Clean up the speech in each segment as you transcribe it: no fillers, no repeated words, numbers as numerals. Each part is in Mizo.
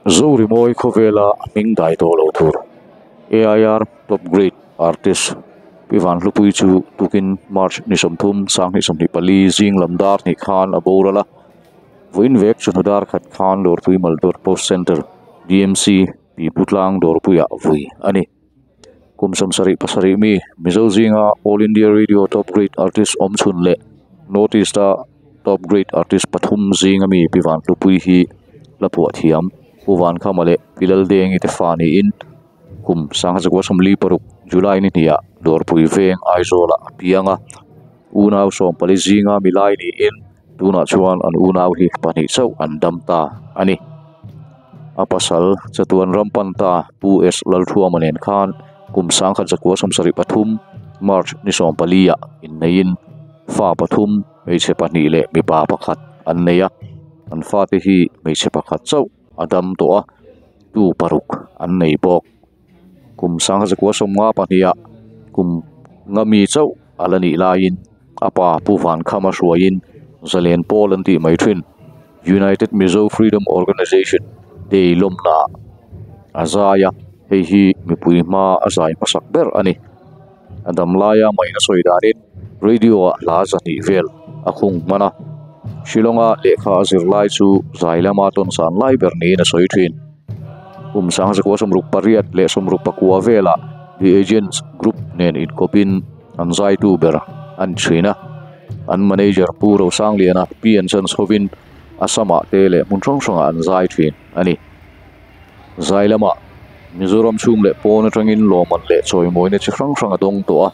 Zorimawi khawvela hming dai tawh lo tur AIR Top Grade Artist Pi Vanhlupui chu tukin March ni 30 2024 zing lam dar hnih khan a boral a. Vawiin vek chawhnu dar khat khan Dawrpui Multi Purpose Centre, DMC, Pi Putlang Dawrpuiah vui a ni. Kum 77 mi Mizo zinga All India Radio Top Grade Artist awm chhun leh North East a Top Grade Artist pathum zinga mi Pi Vanhlupui hi la phuah thiam Pu Vankhama leh Pi Laldengi te fa niin kum 1946 July ni hniah Dawrpui veng Aizawlah a piang a. Unau 14 zinga mi lai niin tunah chuan an unau hi pahnih chauh an dam ta a ni. A pasal chatuan ram pan ta Pu S Lalthuama nen khan kum 1973 March ni 14 ah inneiin fa pathum hmeichhe pahnih leh mipa pakhat an nei a. An fate hi hmeichhe pakhat chauh a dam tawh a, tu paruk an nei bawk. Kum 1952 ah kum nga mi chauh a la nih laiin a pa Pu Vankhama hruaiin Zalen Pawl an tih mai thin United Mizo Freedom Organisation Day lawmna a zai a, hei hi mipui hma a zai hmasak ber a ni. A dam laia maina sawi danin radio ah hla zahnih vel a khung hman a, Shillong-a lehkha a zir lai chu zai lama tawn san lai ber niin a sawi thin. Kum 1968 leh 64 velah The Agents Group nen inkawpin an zaitu ber an thin a, an manager Pu Rosangliana P and Sons hovin Assam-ah te leh hmun hrang hrangah an zai thin a ni. Zai lamah Mizoram chhung leh pawn atangin lawmman leh chawimawina chi hrang hrang a dawng tawh a.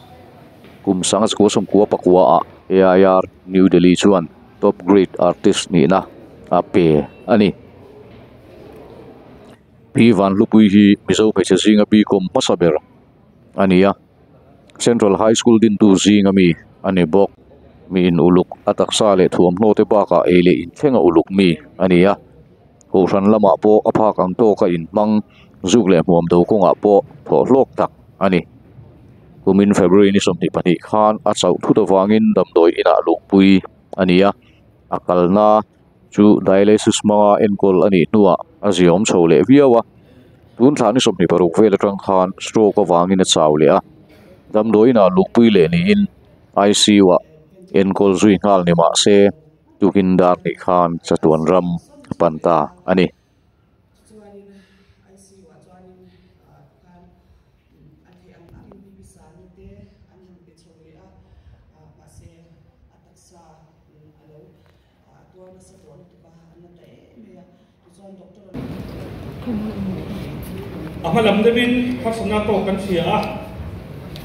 Kum 1999 ah AIR New Delhi chuan Top Grade Artist nihna a pe a ni. Pi Vanhlupui hi Mizo hmeichhe zinga bikawm hmasa ber a ni a, Central High School dintu zinga mi a ni bawk. Mi in uluk a taksa leh thuamhnaw te bakah ei leh inthleng a uluk mi a ni a, Kohhran lamah pawh a phak ang tawka inhmang zuk leh hmuam do kawngah pawh thawh hlawk tak a ni. Kumin February ni 22 khan a chauh thut avangin damdawi inah luhpui a ni a, a kalna chu dialysis hmanga enkawl a nih hnuah a ziawm chho leh viau a, tun thla ni 26 vel atang khan stroke avangin a chau leh a, damdawi inah luhpui leh niin ICU ah enkawl zui nghal ni mah se tukin dar hnih khan chatuan ram a pan ta a ni. A hma lam deuhin harsatna tawk kan hria a,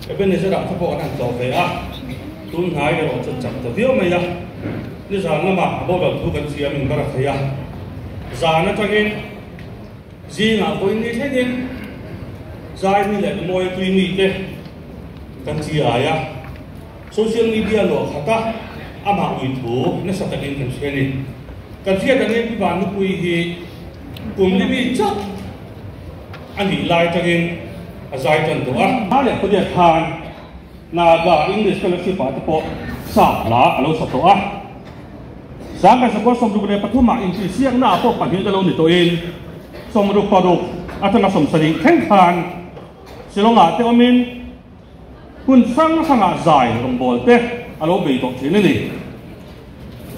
Ebenezer-ah kha pawh an han tlawh ve a, tun hnai erawh chu chak ta viau mai a, nizan lamah a boral thu kan hria min bar a thei a, zan atangin zingah vawiin ni thlengin Zaimi leh Mawia tui mite kan chi ai a. Social media luah khat a, amah ui thu nasa takin kan hria a ni. Kan hriat angin Pi Vanlupui hi kum li mi chauh a nih lai atangin a zai tan tawh a. Hma leh khawdiat khan Naga English Fellowship ah te pawh sap hla a lo sa tawh a. 1963 ah intihsiakna ah pawh pahnih te lo ni tawhin 66 atanga 70 thleng khan Shillong ah te awmin Hun hrang hrangah zai rawngbâwl te a lo bei tawh ṭhin a ni.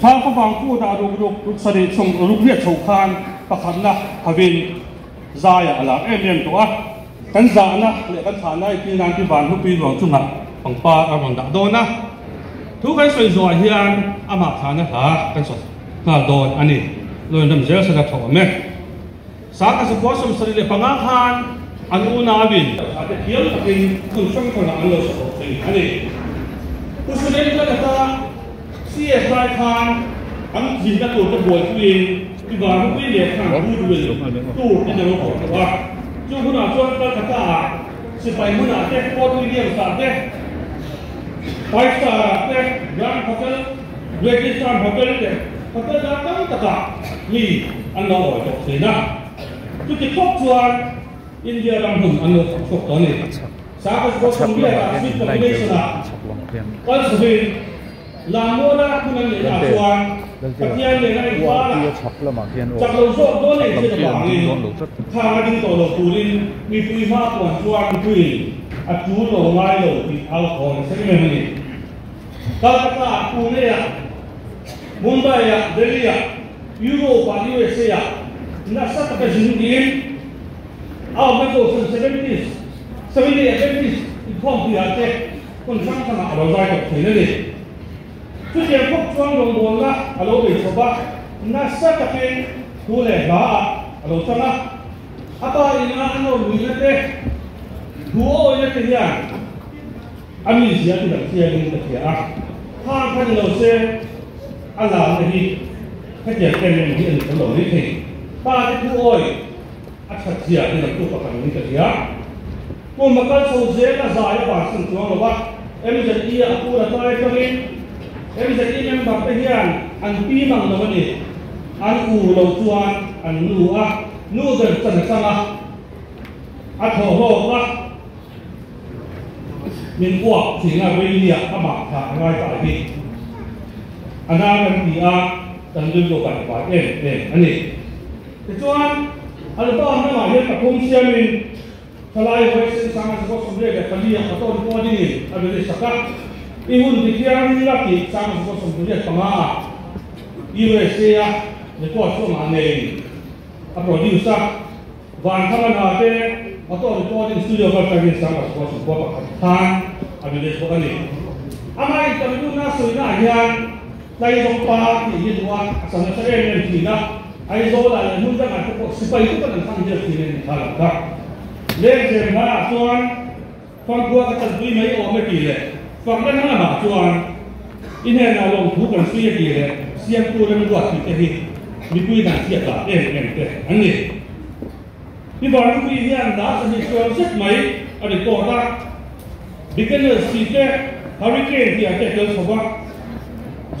Thla favang kutah ruk ruk ruk sarih chhung ruk riat chho khan pakhatna havin zaiah a lar em em tawh a. Kan zahna leh kan thlahna i pi nan pi van hlupui ruang chungah pangpar a rawn dah dawn a. Thu kan sawi zawhah hian amah thlahna hla kan sawi nghal dawn a ni. Lawinram zel sela tho awm e. 1975 khan an unauin a te thiam takin hmun hrang hrangah an lo sa tawh thin a ni. Pu Surendra laka CS lai khan an zinna tur te buaipuiin Ivar Rupui leh khan goodwill tour in a lo kawh tawh a. Chu hunah chuan Calcutta-ah sipai hmunah te, Fort Williams-ah te, Five Star-ah te, Grand Hotel, Great Eastern Hotel te hotel dang tam takah mi an lo awi tawh thin a. Chuti khawp chuan India ram hmun an lo chak chhuak tawh a ni. Sakawsawmriata Sweet Population-ah kal chhovin Lammuala hmun an neihnaah chuan. Laltea Pathian nen a URP inkarah a chhak lamah khian aw chak lo zawk dawn chhak ei lam hriat khi an ding avangin dawn lo tlat. Khang a ding tawh lo turin mipui hma puan chuan mipuiin a tul lo ngai lo tih au thawn a sawi em a ni. Calcutta-ah, Pune-ah, Mumbai-ah, Delhi-ah, Europe-ah, USA-ah nasa taka zin tiin a awmna Kohhran Seventies, Seventh-day Adventist inkhawmpuiah te hmun hrang hrangah a lo zai tawh thin a ni. Chutiang khawp chuan rawngbawlna a lo bei chawp a, nasa takin thu leh hla ah a lo chang a. A pa ina a nawr luihna te, thu awina te hian a mizia ti dang chiangin ka hria a. Khang kha ni lo se a lamna hi hetiang em em hi a ni kher lo mai thei. Pa te thu awi a that zia ti dang tu pakhat niin ka hria. Kum a kal chho zel a zai a bansan chuang lo a, MZE a pu la tlai atangin MZE member te hian an pi mang lo a ni. An u lo chuan an nu a nu ber chan a chang a, a thaw hlawk a, min uak thin a Rainia amah kha a ngai ta hi. A na kan ti a, kan rilru kan vai em em a ni. Tichuan, album lamah hian pathum siamin Thalai huaisen sang a zukawt 74 a tawn pawh dingin a release sak a, i hun ti thiang la tih sang a zukawt 35 a USA a record chu amah ngeiin a produce a, Vanthang a hna te auto recording studio kal tangin sang a zukawt 91 khan a release bawk a ni. Amah interview na sawina ah hian Tlaizawng pa tih hi duh a, a chang nasa em em thin a, Aizawlah leh hmun dangah te pawh sipai te pawn an thang hial thin a ni kha lo kha. Lengzem hmaah chuan Fangkhua ka chanpui mai awm e tih leh Fakna hna lamah chuan i hnenah lawmthu kan sui e tih leh Siamtu remruat tih te hi mipui dan hriat lah em em te an ni. Pi Varnupui hian lar sahnih chuan zet mai a record a, Beginners tih te, Hurricane tih ah te a tel chho va.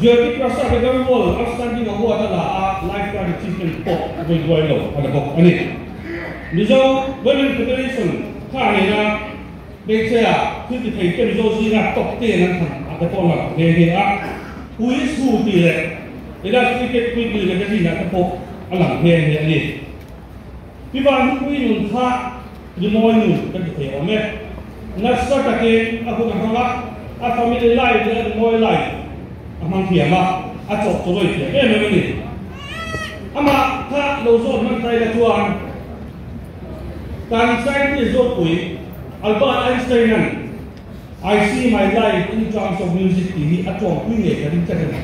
Jyoti Prasad Agarwal Outstanding Award a la a, Lifetime Achievement pawh vawi buai lo a la bawk a ni. Mizo Women Federation kha nena hmeichhia thil ti thei te Mizo zinga top ten an thlan ah te pawh a lang nghe nghe a. Who is Who tih leh Illustrated Weekly magazine ah te pawh a lang nghe nghe a ni. Pi Vanhupui nun kha rimawi nun kan ti thei awm e. Nasa takin a hun a hmang a, a family life leh a rimawi life a hmang thiam a, a chawp chawlawi thiam em em a ni. Amah kha lo zawt hman tai la chuan kan scientist zawtpui Albert Einstein-a'n I see my life in terms of music tih hi a tawngpui ngei ka ring tlat a ni.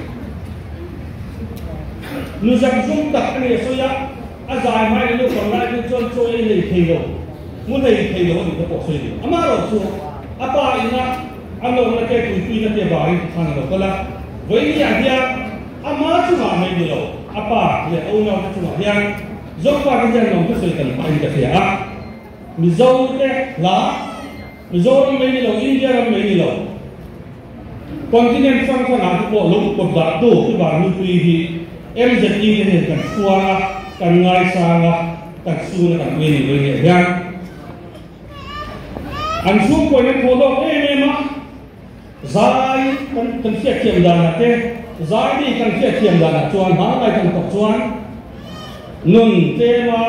Nu zakzum tak a ni a sawi a, a zai hmain a naupang lai pawh chuan chaw ei hlei thei lo, mu hlei thei lo a nih te pawh sawi ni. Amaherawh chu a pa ina a nawrna te tuipuina te vangin tikhan a lo kal a, vawinia hian ama chungah mai ni lo, a pa leh a unaute chungah hian Zofa te hian lawmthu sawi kan pahin ka hria a, Mizo te hla, Mizoram mai ni lo, India ram mai ni lo, continent hrang hrangah te pawh lo kawt dah tu Pi Vanhlupuii hi MZE te hian kan chhuang a, kan ngaisang a, kan chhung a kan ui a ni mai nia hian an chhungkuain an thawh lawk em em a, zai kan kan hriatthiam danah te, zai mi kan hriatthiam danah chuan hmanlai kan tawk chuan nun tlema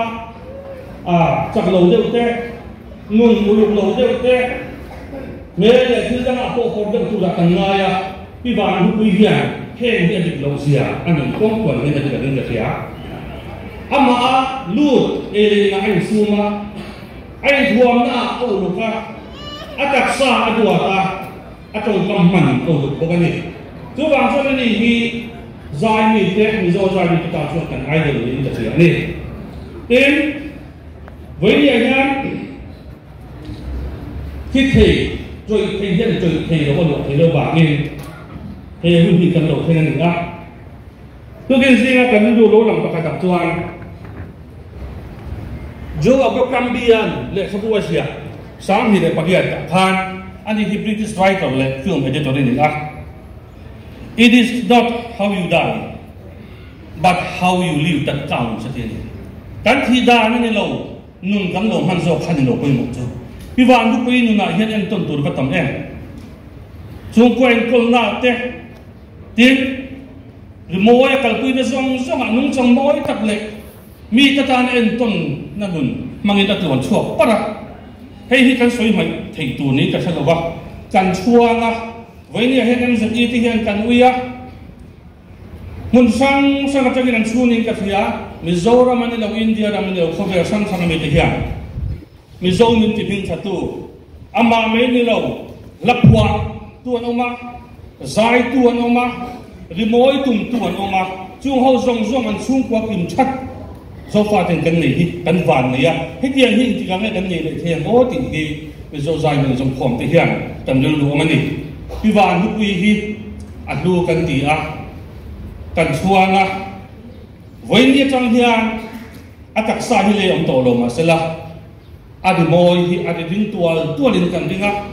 a chak lo deuh te, Nun uluk lo deuh te, hmel leh thil dangah pawh kawr deuh turah kan ngai a, Pi Vanhupui hian heng hi a dik loh zia a nun kawng kuan hian a dik angin ka hria. Amah a lut ei leh inah a insum a, a inthuamna ah a uluk a, a taksa a duat a, a tawngkam hman a uluk bawk a ni. Chuvang chuan ani hi zai mite, Mizo zai mite tan chuan kan idol niin ka hria a ni. Tin, Vawinia hian thi thei, tawih thei hian tawih thei lo a luah thei lo vangin he hun hi kan lo thleng a ni a. Tukin zinga kan rilru lo lang pakhat ah chuan Joe Abercrombie-a'n lehkhabu a ziah 2008 ah khan ani hi British writer leh film editor a ni a. It is not how you die. But how you live that counts a ti a ni. Kan thih dan a ni lo, nun kan lo hman zawk kha ni lo pawimawh chu. Pi Vanhupui nunah hian entawn tur va tam em? Chhungkua inkawlna te, tin, Rimawi a kalpuina zawng zawngah nungchang mawi tak leh mite tana entawnna nun hmangin a tluan chhuak parh a. Hei hi kan sawi hmaih theih tur niin ka hre lo va, kan chhuang a, vawinia hian MZE te hian kan ui a, hmun hrang hrang atangin an chhunin ka hria, Mizoram a ni lo, India ram a ni lo, khawvel hrang hrang ami te hian Mizo min ti hming thatu, amah mai ni lo, hlaphuah tu an awm a, zai tu an awm a, rimawi tum tu an awm a, chung ho zawng zawng an chhungkua kim that Zofa ten kan nei hi kan van nei a, hetiang hi engtik ah nge kan nei leh thei ang aw tih hi Mizo zai nun zawmkhawm te hian kan rilru awm a ni. Pi Van Hupui hi a hlu kan ti a, kan chhuang a, vawiin atang hian a taksa hi lei awm tawh lo mahsela a rimawi hi a ri ring tual tualin kan ring a,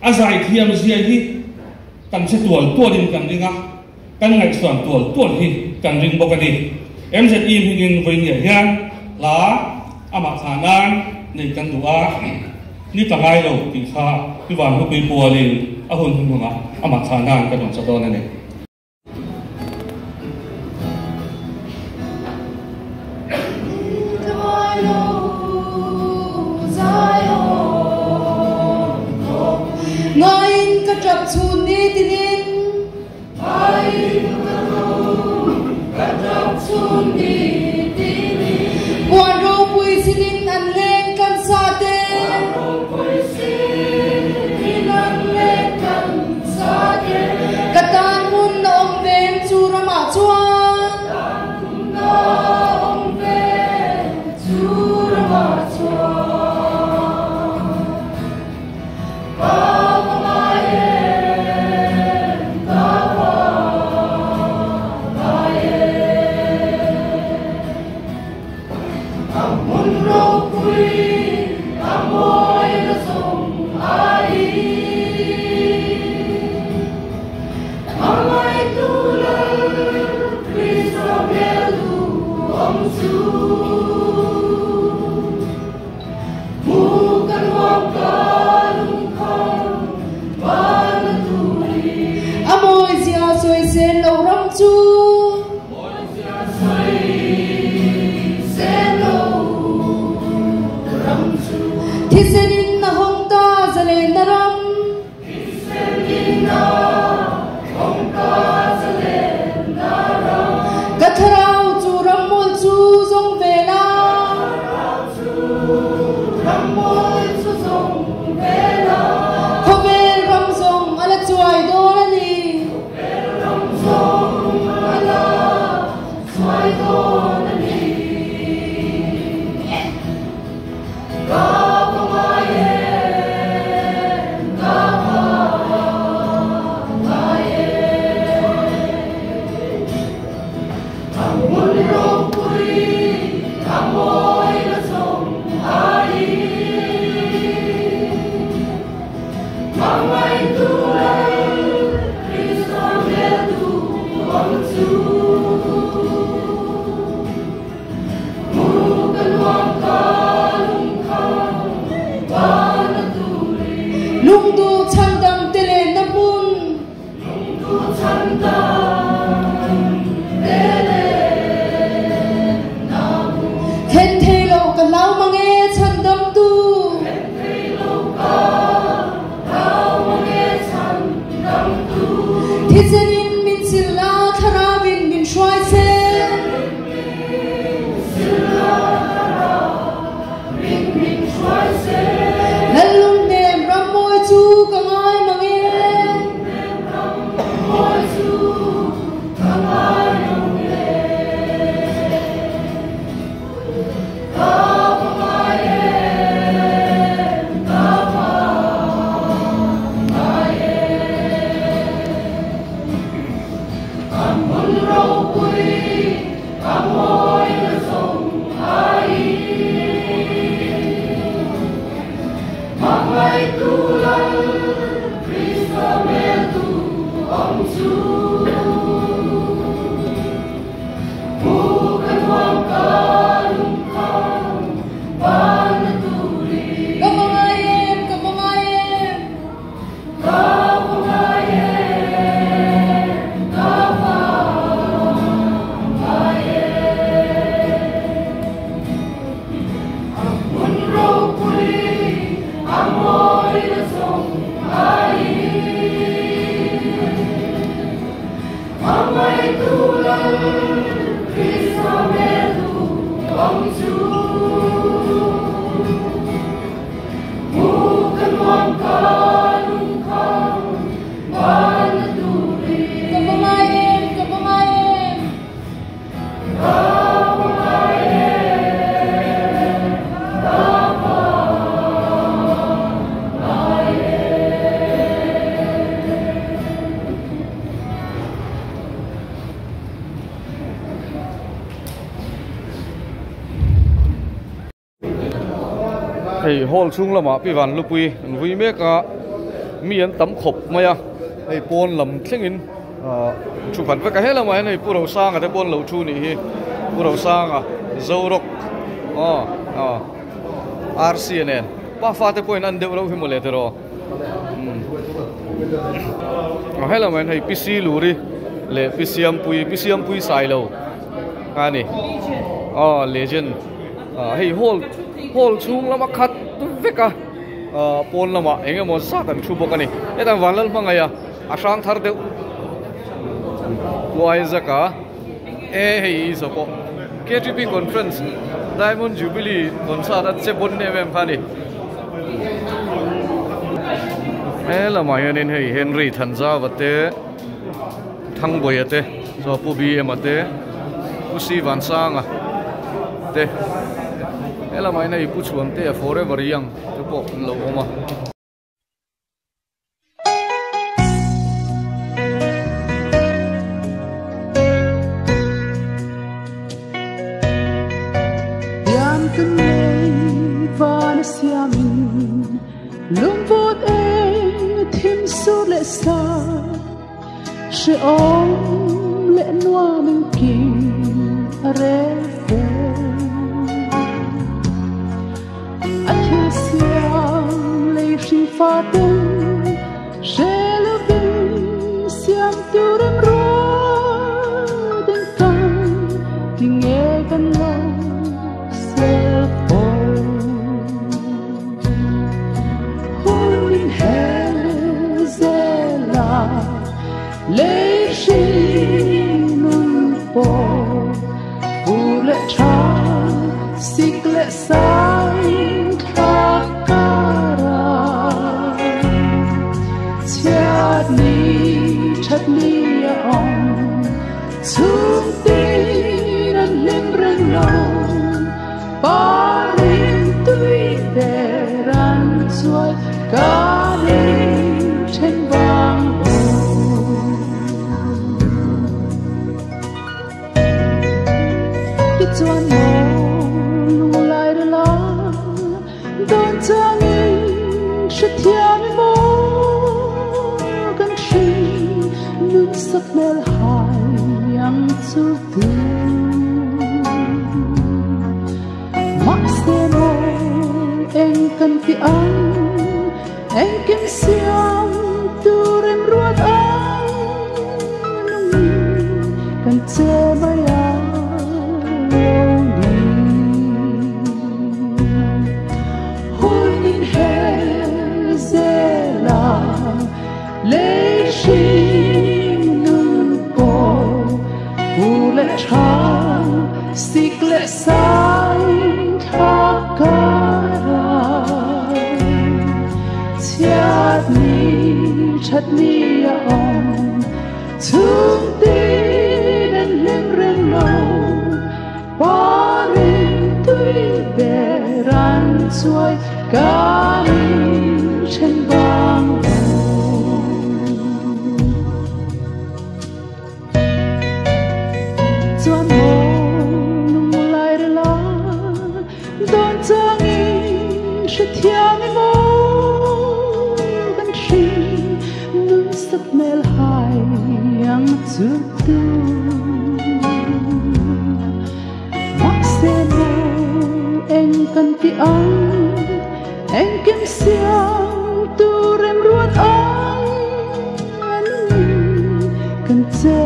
a zaithiam zia hi kan hre tual tualin kan ring a, kan ngaihsuan tual tual hi kan ring bawk a ni. MZE hmingin vawiin hian hla amah thlah nan neih kan duh a, ni ta ngai lo tih kha Pi Van Hupui pualin a hun hnuhnungah amah thlah nan kan rawn sa dawn a ni. Ngaiin ka ṭap chhun ni tinin. Puan ropui sinin an leng kan sa te. Ka tan hmun na awm vem chu ramah chuan. A mawizia sawi sen lo ram chu. Thisenin na hawng ta zalen na ram. Ka thlarau chu ram mawl chu zawng ve la. Khawvel ram zawng a la chuai dawn a ni. Hei hall chhung lamah pi van lupui an vui mek a mi an tam khawp mai a hei pawn lam thlengin ah thu khat vek a helamah hian hei pu Rosanga te pawh an lo thu nih hi pu Rosanga Zorawk aw aw RC nen pa fate pawhin an deuh reuh hi mawle tiraw umm helamah hian hei pi Siluri leh pi Siampui pi Siampui Sailo a ni aw legend. Ah hei hall hall chhung lama khat vek a ah pawn lamah eng emaw zat an thu bawk a ni hetah vanlal hmangaih a a hrang thar deuh uai zak a e hei i zawh pawh K T P conference diamond jubilee concert a che bawn em em kha a ni he lamah hianin hei Henry Thanzava te Thangbuaia te chuan Pu B_M-a te Pu C Vansanga te he lamah hian hei Pu Chhuantea forever young te pawh an lo awm a. Hrehawm leh nuam engkim a rel fel. A thil siam lei hring faten hre lovin siam tur em ruat engkang tinge kan lo sel fo. Hun in hel zel a. Lei hring nun pawh fur leh tha sik leh sain thlak kar a. Chhiat ni that ni a awm chhung tin an hlim reng lo parin tui ber an chuai kan in then vang lo. Tichuan maw lunglai rel a dawn changin hrethiam i maw kan hring nun sak hmel hai ang chu tu. Mahse maw eng kan ti ang engkim siam tur em ruat ang nungin kan che mai a lo ni. Hun in hel zel a lei hring nun pawh fur leh tha sik leh sain thlak kar a. Chhiat ni that ni a awm chhung tin an hlim reng lo parin tui ber an chuai kan in then vang lo. Chuan maw lunglai rel a dawn changin hrethiam i maw kan hring nun sat hmel hai ang chu tu. Mahse maw eng kan ti ang engkim siam tur em ruat ang nungin kan che